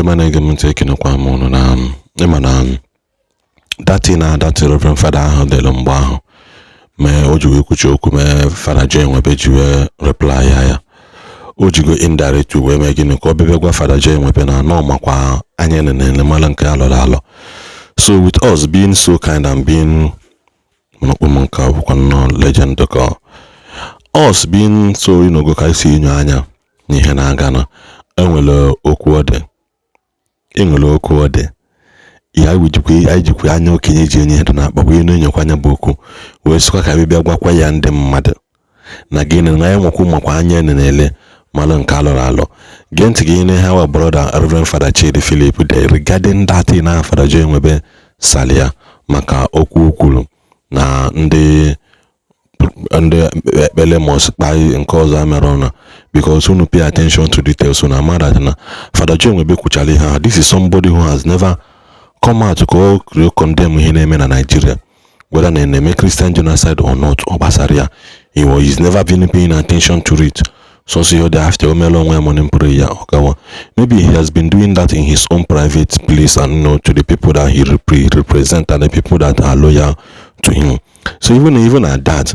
Ọma na-ege m ntị, ekenekwa m ụnụ. Na ịma na that na that Reverend Father ahụ dere mgbe ahụ mee o ji wee kwuchi okwu mee Fada Joe Nwebe ji wee reply ya, o jigo indirect wee mee gịnị ka ọ bịa gwa Fada Joe Nwebe na anọ makwa anya nene mara nke alọrọ alọ. So with us being so kind and being mkpụ m nke bụkwa nnọọ legend ka us being so go ka esi enyo anya n'ihe na-aga na enwere okwu ọ dị, enwere okwu ọ dị ya anyị jikwa anya okenye ji enye ihe dị na-akpa wee na-enyekwa anya bụ okwu wee sịkwa ka anyị bịa gwakwa ya ndị mmadụ na gịnị na anyị nwekwu makwa anya na-ele malụ nke alọrọ alọ. Gee ntị gị ihe ha wa brother Reverend Father Chidi Philip de regarding that na Fada Joe Nwebe salia maka okwu kwuru na ndị ekpele must kpai nke ọzọ mere ọna, because unu pay attention to details, unu ama that na Fada Joe Nwebe kwuchara ihe ahụ. This is somebody who has never come out ka o condemn ihe na-eme na Nigeria, whether na na-eme Christian genocide or not. Ọ gbasara ya, he was he's never been paying attention to it. So ihe dị after o mere onwe ya morning prayer ya ọgawa. Maybe he has been doing that in his own private place and to the people that he represent and the people that are loyal to him. So even at that,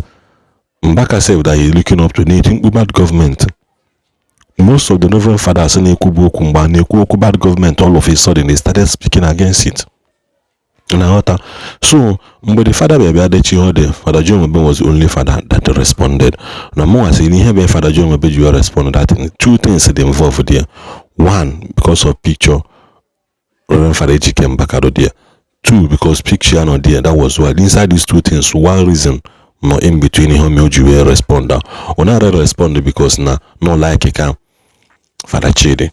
Mbaka said that he's looking up to na-eti mkpu bad government. Most of the Reverend Fathers na-ekwubu okwu mgbe a na-ekwu okwu bad government, all of a sudden they started speaking against it. Na-aghọta? So mgbe the father bịa bịa dechi ọ dị, Father Joe Nwebe was the only father that responded. Na mụnwa sị na ihe bụ Father Joe Nwebe ji wee respond, that two things dị involved there. One, because of picture Reverend Father Ejike Mbaka do there. Two, because picture ya nọ there. That was why. Inside these two things, one reason nọ in between ihe o ji wee respond. Ọ na-ara respond because na no like ka Father Chidi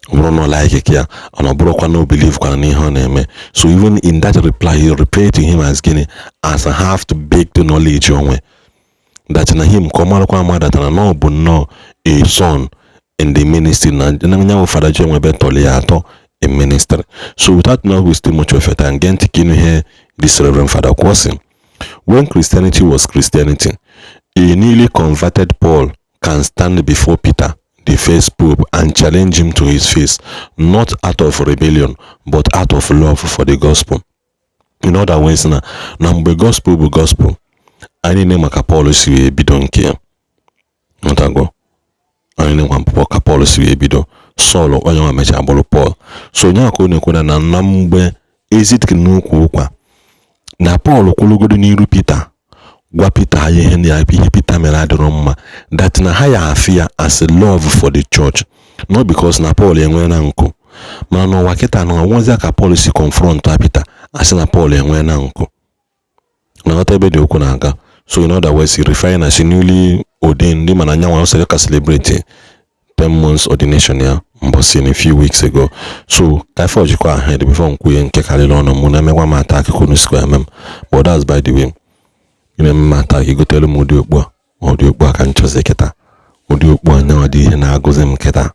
ọ bụrụ na ọ like ya and ọ bụrụkwa na o believe kwana n'ihe ọ na-eme. So even in that reply, he replied to him as gịnị, as a half baked knowledge onwe that na him ka ọ marakwa ama that na ọ bụ nnọọ a son in the ministry na nyanwụ Fada Joe Nwebe tọrọ ya atọ in ministry. So without not wasting much of your time, gee ntị ka ịnụ ihe this Reverend Father kwuo. Sị, "When Christianity was Christianity, a newly converted Paul can stand before Peter, the first pope, and challenge him to his face, not out of rebellion, but out of love for the gospel." In other words, na mgbe gospel bụ gospel anyị niile, maka Paul si wee bido nke ya, nghọtago? Anyị na-ekwa ka Paul si wee bido Saul, onye nwa mechaa bụrụ Paul. So onye ka ọ na-ekwu na mgbe ezidị n'ukwu ụkwa na Paul kwụlụgodo n'iru Peter gwa Peter ihe na ihe Peter mere adịrọ mma, that na ha ya afị ya as a love for the church, not because na Paul enwee na nkụ. Mana n'ụwa kịta na ọnwụzia ka Paul si confront Peter, asị na Paul enwee na nkụ. Na nghọta ebe dị okwu na-aga. So in other words, he referring as newly ordained ndị mana nyanwa ọ ka celebrate 10 months ordination ya mbọsị in a few weeks ago. So ka ife ọjikwa ahead before m kwuye nke karịrị ọnụ mụ na-emekwa m attack kunu sikwa eme m. But that's by the way. Ị na-eme m attack, igotelu m ụdị okpu a, ụdị okpu a ka m chọzi kịta, ụdị okpu a nyanwa dị ihe na-agụzi m kịta.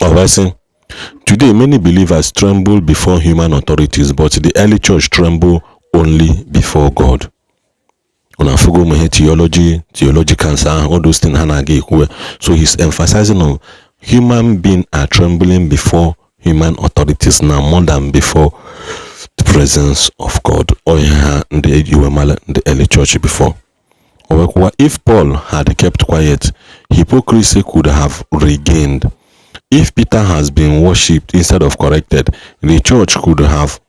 Ọ sị, "Today many believers tremble before human authorities, but the early church tremble only before God." Unu afụgo ụmụ ihe theology, theologicals ahụ, all those things ha na-aga ekwuwe. So he's emphasizing on human being are trembling before human authorities now more than before the presence of God. Ọ ihe ha ndị iwe mara ndị early church before. O wee, "If Paul had kept quiet, hypocrisy could have regained. If Peter has been worshipped instead of corrected, the church could have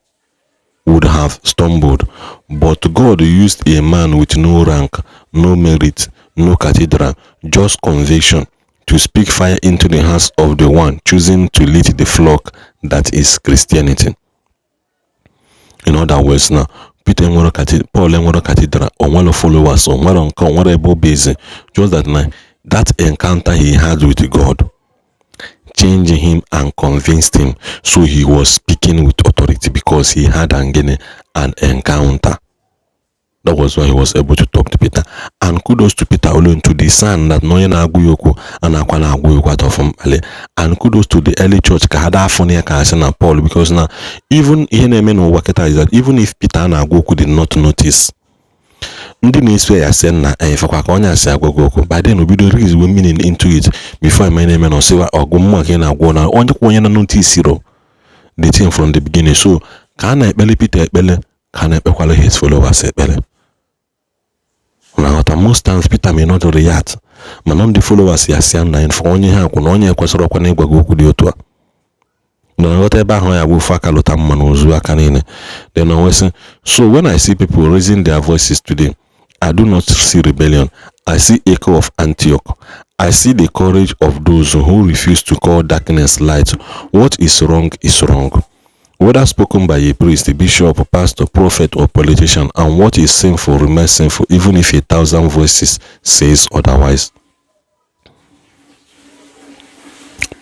would have stumbled. But God used a man with no rank, no merit, no cathedral, just conviction, to speak fire into the hearts of the one choosing to lead the flock that is Christianity." In other words, now Peter enwere cathedral, Paul enwere cathedral, o nwere followers, o nwere nke, o nwere ebe o base, just that na that encounter he had with God changed him and convinced him. So he was speaking with authority because he had an encounter. That was why he was able to talk to Peter. And kudos to Peter alone to discern that na onye na-agụ ya okwu a na-akwa na-agụ ya okwu atọ mkpali. And kudos to the early church ka ha daa afọ ya ka asị na Paul, because na even ihe na-eme n'ụwa kịta is that even if Peter na-agwa okwu did not notice Ndị na-eso ya sị na efekwa ka onye asị agwa gị okwu. By then, obido read the meaning into it before eme na-eme na ọsịwa ọgụ mmụọ ka ị na-agwọ na onye kwa onye na notice ro the thing from the beginning. So ka a na-ekpele Peter ekpele, ka a na-ekpekwala his followers ekpele. Na nghọta, most times Peter may not react, mana ndị followers ya sịa na for onye ha kwụ na onye ekwesịrị ọkwa na ịgwa gị okwu dị otu a. Na nghọta ebe ahụ ya bụ ofu aka lụta mma na ozu aka niile. Then o wee, "So when I see people raising their voices today, I do not see rebellion. I see echo of Antioch. I see the courage of those who refuse to call darkness light. What is wrong is wrong, whether spoken by a priest, bishop, pastor, prophet or politician, and what is sinful remains sinful, even if a thousand voices says otherwise."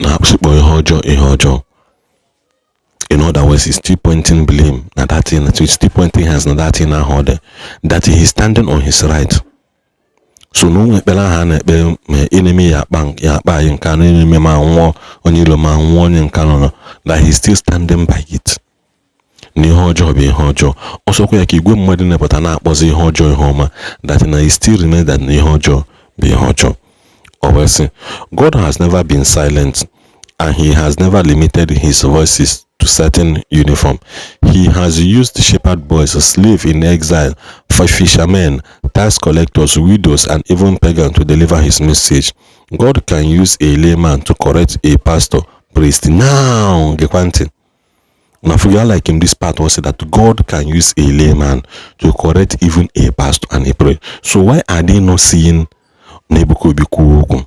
Na-akpụsịkpọ ihe ọjọọ ihe ọjọọ. In other words, he's still pointing blame na that thing, he's still pointing hands na that thing ahụ ọ dị, that he is standing on his right. So na ụmụ ekpere ahụ a na-ekpe ma enemy ya akpa ya akpa anyị nke a na enemy ma nwụọ onye ilo ma nwụọ onye nke nọ, that he is still standing by it, na ihe ọjọọ bụ ihe ọjọọ. Ọsọkwa ya ka igwe mmadụ na-epụta na-akpọzi ihe ọjọọ ihe ọma, that na he still remain that na ihe ọjọọ bụ ihe ọjọọ. O wee sị, "God has never been silent, and he has never limited his voices to certain uniform. He has used shepherd boys, slaves in exile, for fishermen, tax collectors, widows, and even pagans to deliver his message. God can use a layman to correct a pastor, priest." Now, gekwa ntị. Now, for you like him, this part was that God can use a layman to correct even a pastor and a priest. So why are they not seeing na Ebuka Obi kwuo okwu?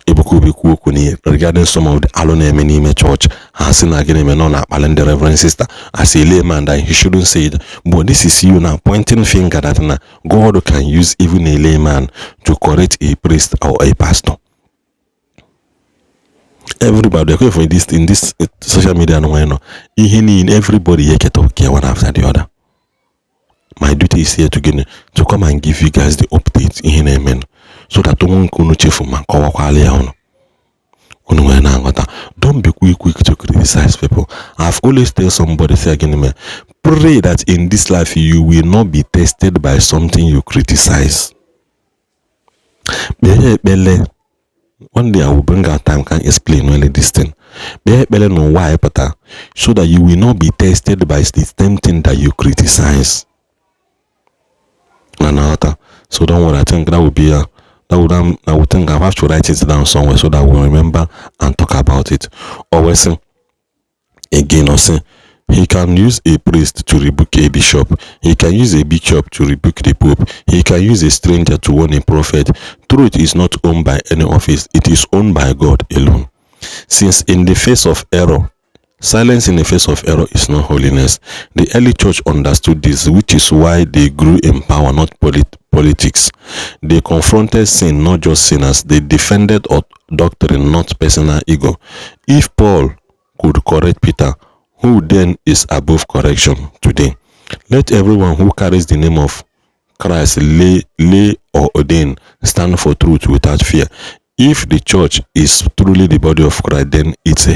Ebuka Obi kwuo okwu regarding some of the alụ na-eme n'ime church, ha sị na gịnị mere na ọ na-akpali ndị reverend sister as a layman, that he shouldn't say it. But this is you now pointing finger that na God can use even a layman to correct a priest or a pastor. Everybody for this in this social media no nọ ihe niile, everybody eketa oke one after the other. My duty is here to gịnị? To come and give you guys the update ihe na-eme, so that ụmụ nke unu chefu ma kọwakwala ya unu, unu nwere na-aghọta. Don't be quick quick to criticize people. I've always tell somebody say, gịnị mere, pray that in this life you will not be tested by something you criticize. Kpee ekpele. One day I will bring out time can explain well this thing. Kpee ekpele n'ụwa anyị pụta, so that you will not be tested by the same thing that you criticize. Na na-aghọta? So don't worry, I think that will be a that would I would think I have to write it down somewhere so that we'll remember and talk about it. Always again, also, he can use a priest to rebuke a bishop. He can use a bishop to rebuke the pope. He can use a stranger to warn a prophet. Truth is not owned by any office. It is owned by God alone. Since in the face of error, silence in the face of error is not holiness. The early church understood this, which is why they grew in power, not politics. They confronted sin, not just sinners. They defended doctrine, not personal ego. If Paul could correct Peter, who then is above correction today? Let everyone who carries the name of Christ, lay or ordain, stand for truth without fear. If the church is truly the body of Christ, then its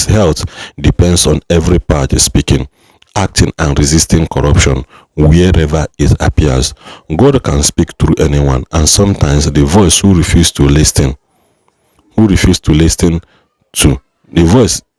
health depends on every part speaking, acting, and resisting corruption wherever it appears. God can speak through anyone, and sometimes the voice who refuse to listen to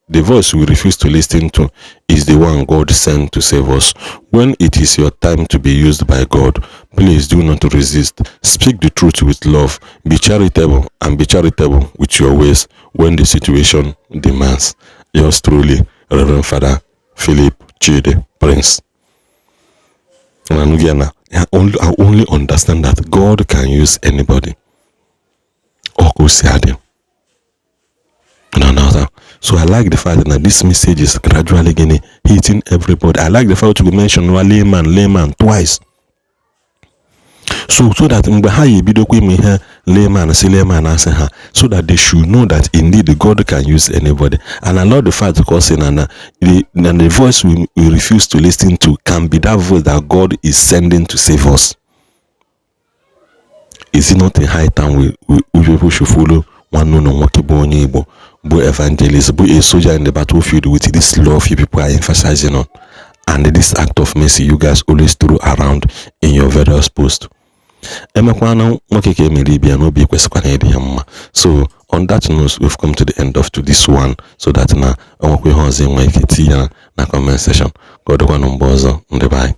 the voice we refuse to listen to is the one God sent to save us. When it is your time to be used by God, please do not resist. Speak the truth with love. Be charitable, and be charitable with your ways when the situation demands. Yours truly, Reverend Father Philip Chidi Prince. And again, I only understand that God can use anybody. Ọ. No. So I like the fact that this message is gradually getting hitting everybody. I like the fact you mention layman, layman twice. So that mgbe ha ya ebidokwa ime ihe layman si layman asị ha, so that they should know that indeed God can use anybody. And I love the fact because na the voice we refuse to listen to can be that voice that God is sending to save us. Is it not a high time we people should follow nwanne ụlọ nwoke bụ onye Igbo, bụ evangelist, bụ a soldier in the battlefield with this love you people are emphasizing on? And this act of mercy you guys always throw around in your various posts, emekwana nwoke ka emere ibe ya n'obi kwesịkwana ịdị ya mma. So on that note, we've come to the end of to this one, so that na onwekwa ihe ọzọ enwe ike tinye ya na comment section. Ka ọ dịkwanụ mgbe ọzọ, ndị be anyị.